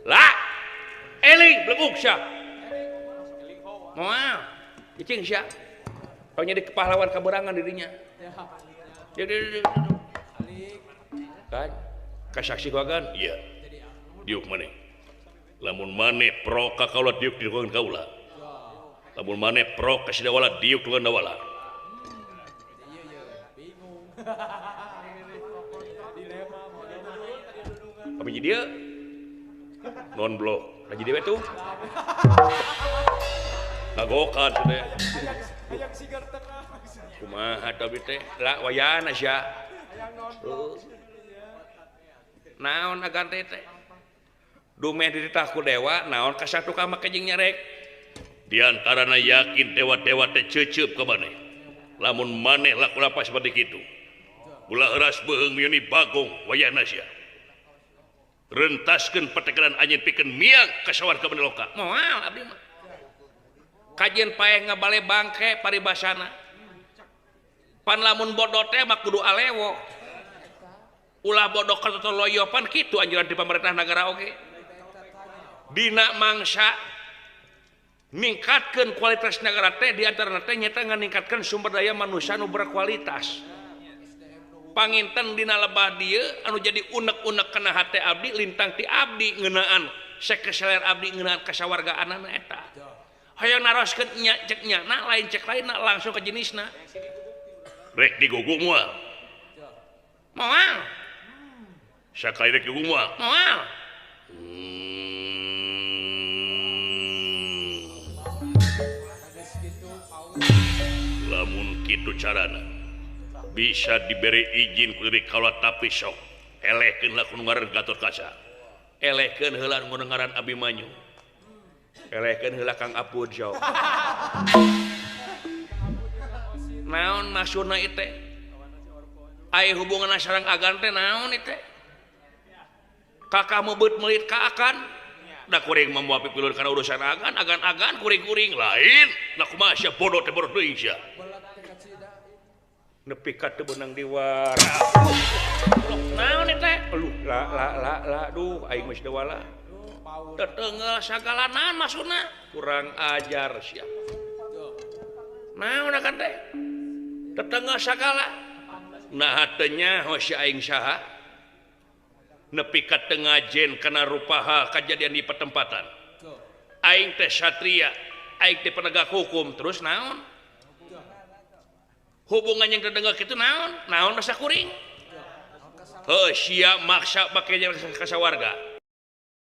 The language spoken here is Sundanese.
Lah eling bleguk sia. Moal cicing sia. Kalau jadi kepahlawan kaberangan dirinya. Kan kasaksi kan? Iya. Diuk maneh. Lamun maneh pro ka kaula diuk di kaula. Lamun maneh pro ka Sidawala diuk di Dawala. Kami jadi dia non blok. Lagi dia tuh. Ngagokan teh. Kumaha tapi teh lah wayana sia. Naon agan teh teh. Dumeh dititah ku dewa naon kasatu ka make jeung nyarek. Di antarana yakin dewa-dewa teh ceuceup ka maneh. Lamun maneh laku lapas seperti kitu. Ulah euras beuheung miuni bagong wayahna sia. Rentaskeun patekeran anjeun pikeun miang ka sawarga Maneloka. Moal abdi mah. Kajian paeh ngabale bangke paribasana. Pan lamun bodoh teh mah kudu alewo. Ulah bodoh katotoloyo pan kitu anjuran di pemerintah negara oge. Dina mangsa ningkatkeun kualitas negara teh di antara teh nyata ningkatkeun sumber daya manusia nu berkualitas. Panginten dina lebah dieu anu jadi unek-unek kana hate abdi lintang ti abdi ngeunaan sekeseler abdi ngeunaan kasawargaanana eta. Hayang naroskeun nya cek nya na lain cek lain na langsung ke jenisna. Rek digugu moal. Moal. Sakali rek digugu moal. Moal. Lamun kitu carana bisa diberi izin ku diri kaula tapi sok elehkeun lah ku nu ngaran Gatotkaca. Elehkeun heula nu ngaran Abimanyu. Elehkeun heula Kang Apud sok. Naon maksudna ieu teh? Aya hubunganna sareng agan teh naon ieu teh? Kakak mebeut meulit ka akan. Da kuring mah moal pipilun kana urusan agan, agan-agan kuring-kuring lain. Da kumaha sia bodoh teh bodoh teuing sia. Nepi ka teu beunang diwara. Naon ieu teh? Aduh, la la la la duh aing geus dewala. Tetengel sagala naon maksudna? Kurang ajar sia. Naon akan teh? Tetengel sagala. Nah teu nyaho si aing saha? Nepi ka teu ngajen kana rupaha kajadian di pertempatan. Aing teh satria, aing teh penegak hukum, terus naon? Hubungan yang terdengar kitu naon? Naon rasa kuring? Heuh sia maksa make ka sawarga.